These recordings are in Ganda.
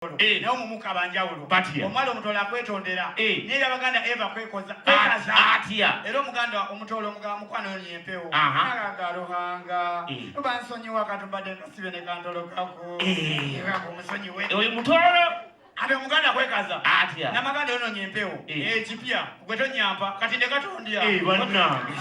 Eh. Naye omumuka banjawulo. Batya. Omwala omutoolo akwetondera. Eh. Naye abaganda eva kwekoza. Kwekaza. Atya. Era omuganda omutoolo omugamba mukwano oyo yempewo. Aha. Aganga Ruhanga. Eh. Bansonyiwa katumbadde nkasibe ne kantolo kako. Eh. Kako musonyiwe. Oyo mutoolo. Ate omuganda kwekaza. Atya. Namaganda yononya empewo. Eh. Ekipya. Gwe tonyampa. Kati ndeka tondya. Eh, bannange.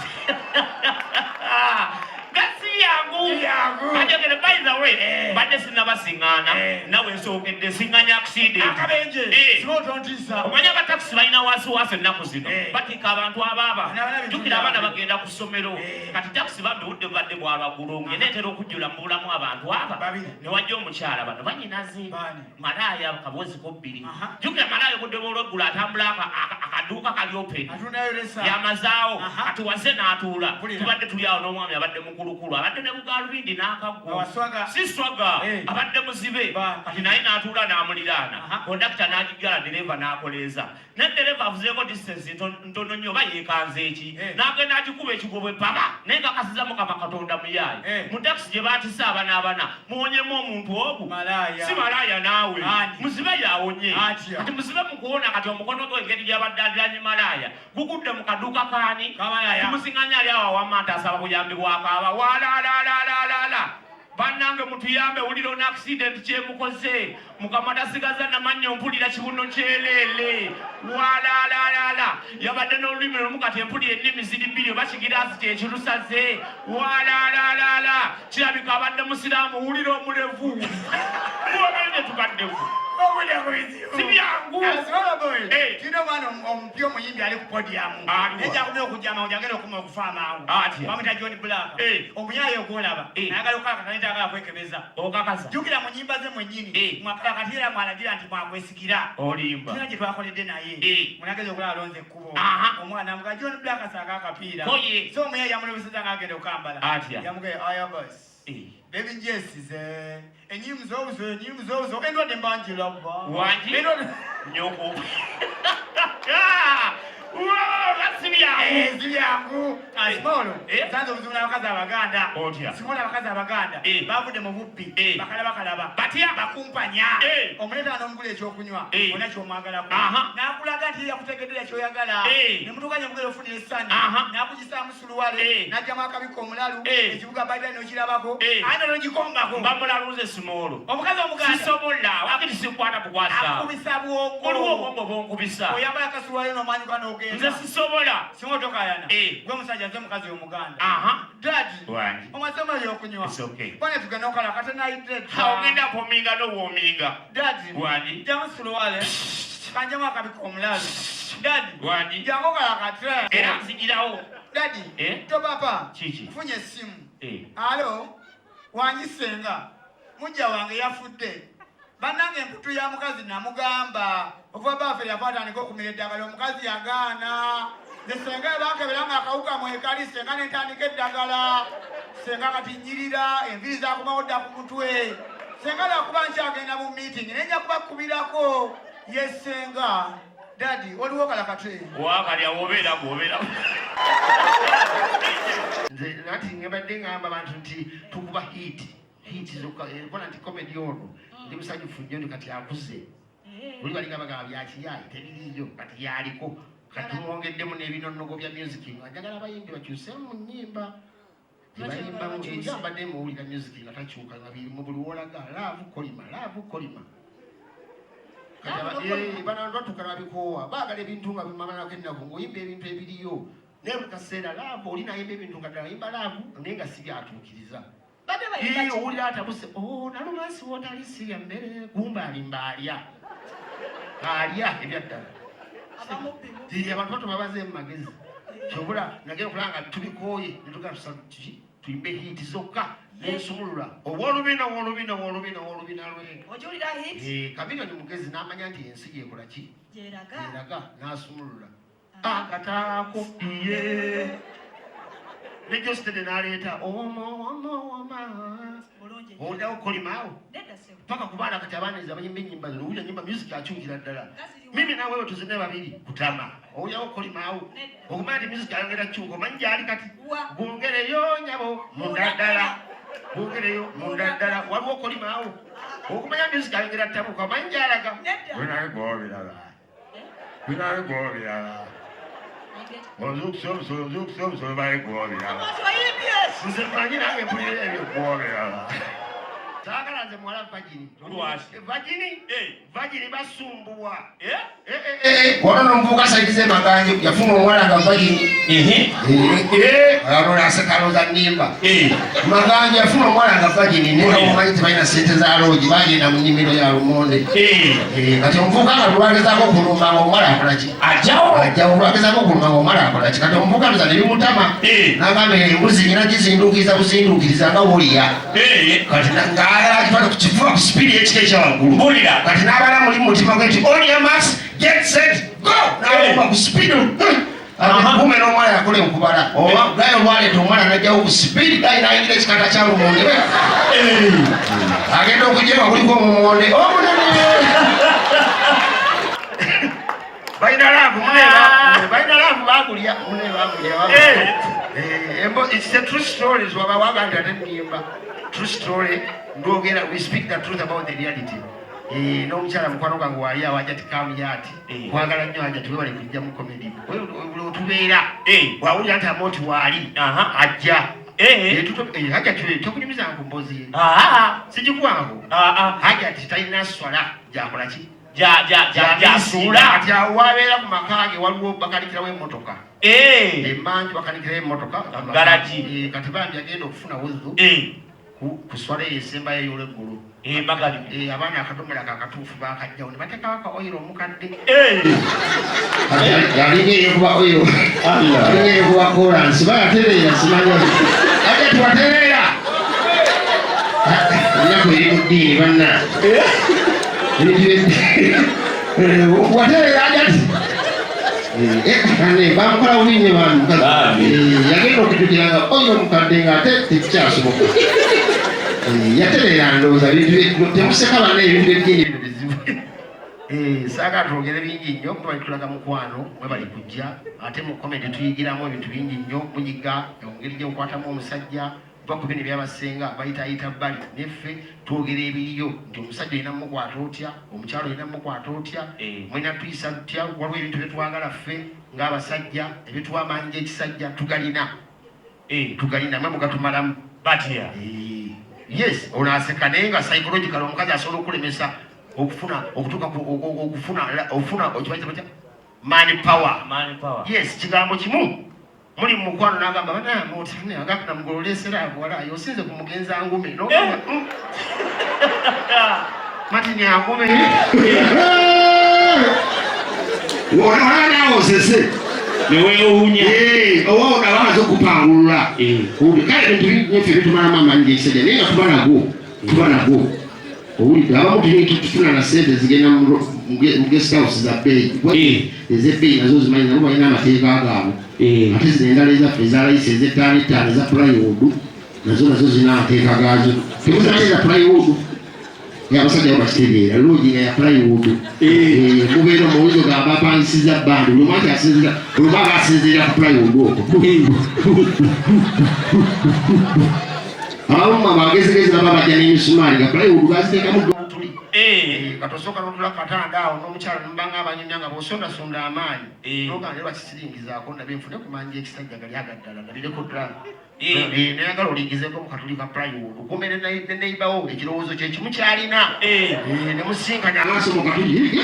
Nga si byangu. Si byangu. Kanjogere, by the way, Eh. mbadde sinnabasiŋŋaana Eh. nawe nsookedde nsiŋŋanya accident. Akabenje. Eh. Siba otontiisa. Omanyi abatakisi balina wasiwasi ennaku zino Eh. batikka abantu abaaba Abaana bintu jjukira abaana byabwe. bagenda ku ssomero Eh. kati takisi bambi budde bubadde bwalwaggulu ng'eneetera okujjula mu bulamu abantu aba Babiri. ne wajja omukyala bano banyinaze Baani? malaaya kaboozi ko bbiri Aha. jjukira malaaya obudde bw'olweggulo atambula akaduuka kali openi Atundayo lesa. yamazaawo Aha. kati waze n'atuula Mpulira. tubadde tuli awo n'omwami abadde mukulukulu abadde ne bugaalubindi n'akaggo Awaswaga. si swaga Eh. abadde muzibe Ba. kati naye n'atuula n'amuliraana Aha. kondakita n'agigala dereva n'akoleeza ne dereva avuzeeko distance ntono nnyo oba yeekanze eki Eh. n'agenda agikuba ekigobwe paba naye ngakasiza mukama katonda muyaaye Eh. mu takisi gye baatise abana abana muwonyemu omuntu ogu Malaaya. si malaaya naawe Ani? muzibe yawonye Atya. kati muzibe mukuwona kati omukono gwe engeri gyabadde aliranye malaaya gugudde mu kaduuka kaani Kamalaaya. tumusiŋŋanya ali awo awamma nti asaba buyambi bwakaaba walalalalala bannange mutuyambe wulira ono accident kyemukoze mukama tasigaza namannyo mpulira kibuno kyeleele walalalala yabadde n'olulimi lumu kati empulira ennimi ziri bbiri oba kigiraasi kyekirusaze walalalala kirabika abadde musiraamu wulira omulevu muwabere tubaddeku Obulya ku bizibu. si byangu Asobola boy. Eh. Tulina omwana omupya omuyimbi ali ku podium. Aliwa. Naye kyakumya okujja amangu gyagenda okuma okufa amangu. Atya. Bamuyita John Black. Eh. Omuyaaye ogwolaba. Eh. Ayagala okukalakata naye tayagala kwekebeza. okakasa Jjukira mu nnyimba ze mwennyini. Eh. Mwakalakata era mwalagira nti mwakwesigira. olimba Tulina gye twakoledde naye. Eh. Munageza okulaba alonze ekkubo. Aha. Omwana amuga John Black asaako akapiira. Koye. So omuyaaye yamulobeseza ng'agenda okukambala. Atya. Yamugamba aya boss. Eh. Baby njesize. Enyimu zobuzo, enyimu zobuzo. Endwadde mbanjiraba. Wangi? Endwadde nyoko si byangu Eh, si byangu. Asimolo. Eh. Sanze obuzibu n'abakazi abaganda. Otya? Simolo abakazi abaganda. Eh. Bavudde mu bubbi. Eh. Bakalabakalaba. Batya? Bakumpanya. Eh. Omuleeta n'omugula ekyokunywa. Eh. Olina ky'omwagalako. Aha. N'akulaga nti ye yakutegeddera ky'oyagala. Eh. Ne mutuukanya mugere ofunira essanyu. Aha. N'akugisaamu suluwale. Eh. N'aggyamu akabikko omulalu. Eh. Ekibuga bayibuli n'okirabako. Eh. Ate n'ogikombako. mba mulaluze simoolo Omukazi omuganda. sisobola wakiri sikwata bukwasa Akubisa bwongo. waliwo obwongo bunkubisa Oyambala akasuluwale n'omwanyuka n'ogenda. nze sisobola Singa otokayana. Eh. Gwe musajja nze mukazi omuganda. aha Daddy. Wangi. Omaze ebyokunywa. It's okay. Bwana tugenda okola katenaidde. Ha, ogenda pominga n'owoominga Daddy. Wangi. Jamu suluwale. Kanjamu akabika omulalu. Daddy. Wangi. Jangu okola katre. Era nzigirawo Daddy. Eh? Topapa. Kiki? Nfunye essimu. Eh. Alo. Wangi ssenga. Mujja wange yafudde. Bannange emputu ya mukazi namugamba. Okuva baafe yafa atandika okumira eddagala omukazi yagaana. Nze ssenga bankebera nga akawuka mwekali ssenga ne ntandika eddagala. Ssenga kati nnyirira enviiri zaakomawo dda ku mutwe. Ssenga lwakuba nkyagenda mu meeting naye nja kubakubirako. Ye ssenga. Daddy, waliwo kalakate. Wakalya wobeera gwobeera Nze nati ngebadde ngamba abantu nti tukuba hit hit zokka ekola nti comedy ono ndi musanyufu nnyo ndi kati akuze buli balinga bagamba byakiyayi tebiriiyo kati yaliko kati tumwongeddemu n'ebinonnogo bya music nga njagala abayimbi bakyuse mu nnyimba tebayimbamu Bakyuse. era mbadde muwulira music nga takyuka nga birimu buli wolaga love kolima love kolima Kati Love kolima. bano batuuka nabikoowa baagala ebintu nga bimamalako ennaku ng'oyimba ebintu ebiriyo naye buli kaseera love oli nayimba ebintu nga ddala ayimba love naye nga si byatuukiriza Badde bayimba Ii, ki? owulira atabuse "Oh, nalumansi wotali sirya mmere gumba alimba alya alya ebyaddala Abamubbi mubbi. Ii, abantu bato babazeemu magezi kyobula nagenda okulaba nga tubikooye netugaa tuyimbe hiiti zokka nensumulula obwolubina obwolubina obwolubina obwolubina lwe Ogiwulira hit? Kamiliyoni mugezi n'amanya nti ensi yekola ki Gyeraga. eraga n'asumulula akataako iye ne jositede n'aleeta omo omo oma Bulungi nnyo. owulirawo kolimaawo Nedda ssebo. paka ku baana kati abaana eza bayimba ennyimba zino owulira nyimba music akyukira ddala Gaziriwa. mimi naawe we tuzine babiri kutama owulirawo kolimaawo Nedda. okumanya nti music ayongera kyuka omanyi gyali kati Wa. gwongereyo nyabo munda ddala gwongereyo munda ddala waliwo kolimaawo Okumanya music ayogera tabuka omanyi gyalaga. Nedda. Binaye gwobirala. Binaye gwobirala. Ozukusa omusolo baye gwobirala. Abantu bayimbye. Nze manyi nange mpulira ebyo gwobirala. Saagala nze muwala virgin. Lwaki? Virgin? Eh. Virgin basumbuwa. Eh? Kono nomuvubuka saidize Maganje yafuna omuwala nga virgin. Alona asekaloza nnimba. Maganje yafuna omuwala nga virgin naye nga mumanyi tebalina sente za lodge, bagenda mu nnimiro ya lumonde. Kati omuvubuka nga lwagezaako okulumba nga omuwala akola ki? Ajawo. Ajjawo. Lwagezaako okulumba nga omuwala akola ki? Kati omuvubuka luza ne bimutama. N'agamba embuzi nyina gizinduukiriza buzinduukiriza nga wuliya. Kati ng'ayagala agitwale ku kifuba ku speed y'ekika ekyawaggulu. Mpulira. Kati n'abala muli mu mutima gwe nti on your marks, get set, go, n'alumba ku speed. Kume n'omwana yakola enkubala oba gayo olwaleeta omwana n'ajjawo ku speed gayi n'ayingira ekikata kya lumonde, agenda okujja kuliko omumonde omunene. Balina love mune, balina love, bagulya mune, bagulya. It's a true story. Waba wagamba ate nnimba? True story ndwogera. We speak the truth about the reality. N'omukyala mukwano gwange wali awo Ajati Kamuyati. Kwagala nnyo Ajati, webale kujja mu comedy. Otubeera wawulira nti Amoti waali ajja. Hajati tokunyumizanga ku mboozi ye? Sigikuwangu. Hajati talina swala gyakola ki? Gyasuula. Kati awo wabeera ku maka ge waliwo bakanikirawo emmotoka. Emanju bakanikirawo emmotoka. Garagi. Kati bambi agenda okufuna wuzu ku swala eyo esembayo ey'olweggulo. Magalibi. Abaana akadomola kakatuufu bakajjawo ne bateekawo aka oil omukadde. Yalinga eyekuba oil, alinga eyekuba kolansi, bayatereera simanya ate tuwatereera. Ennaku eri mu ddiini banna ebintu watereera Ajati bamukola bubi nnyo bambi. Bambi. Yagenda okujjukira nga oyo omukadde nga ate tekikyasoboka. Yatereera ndowooza bintu temuseka banna, ebintu byeddiini bino bizibu. Saagala twogere bingi nnyo kuba tulaga mukwano mwe bali kujja ate mu comedy tuyigiramu ebintu bingi nnyo. Muyiga engeri gyokukwatamu omusajja va ku bino ebyabasenga bayitayita bbali, neffe twogera ebiriyo nti omusajja olina mukwata otya, omukyalo olina mukwata otya, mulina tuyisa tutya. Waliwo ebintu byetwagala ffe ng'abasajja ebituwa amaanyi g'ekisajja tugalina. Tugalina, mwe mugatumalamu. Batya? Yes, ono aseka naye nga psychological omukazi asobola okulemesa okufuna okutuuka okufuna okufuna okimanyi batya man power. Man power. Yes, kigambo kimu muli mu mukwano n'agamba banamugakuna mugololesera walayo osinze ku mugenzi angume. N'ogamba, Martin angume." Olaba naawe osese. Neweewuunya. Oba olaba amaze okupangulula. Kale ebintu bingi ffe bitumalamu amaanyi g'ekisajja naye nga tuba nago, tuba nago. Owulidde, abamu tufuna na sente zigenda mu guest house za bbeeyi. Ez'ebbeeyi nazo zimanyi nabo balina amateeka gaabwe. Ate zino endala ezaffe ezalayisi ez'ettaano ettaano eza plywood nazo zirina amateeka gaazo. Temuzimanyi za plywood? Abasajja bo bakitegeera lodge nga ya plywood. Mubeera omuwuzi ogamba apangisiza bandi buli omu ati asinzira buli omu aba asinziira ku plywood okwo. Abamu abagezigezi baba bajja n'emisumaali nga plywood baziteekamu tuli. Kati osooka n'otula ku katanda awo n'omukyala nemubanga abanyumya nga bw'osondasonda amaanyi. Nogamba naye lwakisiringizaako ndabe nfune ku maanyi g'ekisajja gali agaddala ndabireko ddala. Nayagala olingizeko mu katuli ka plywood kumbe ne neighbour wo ekirowoozo kye kimu kyalina. Ne musinkanya amaaso mu katuli.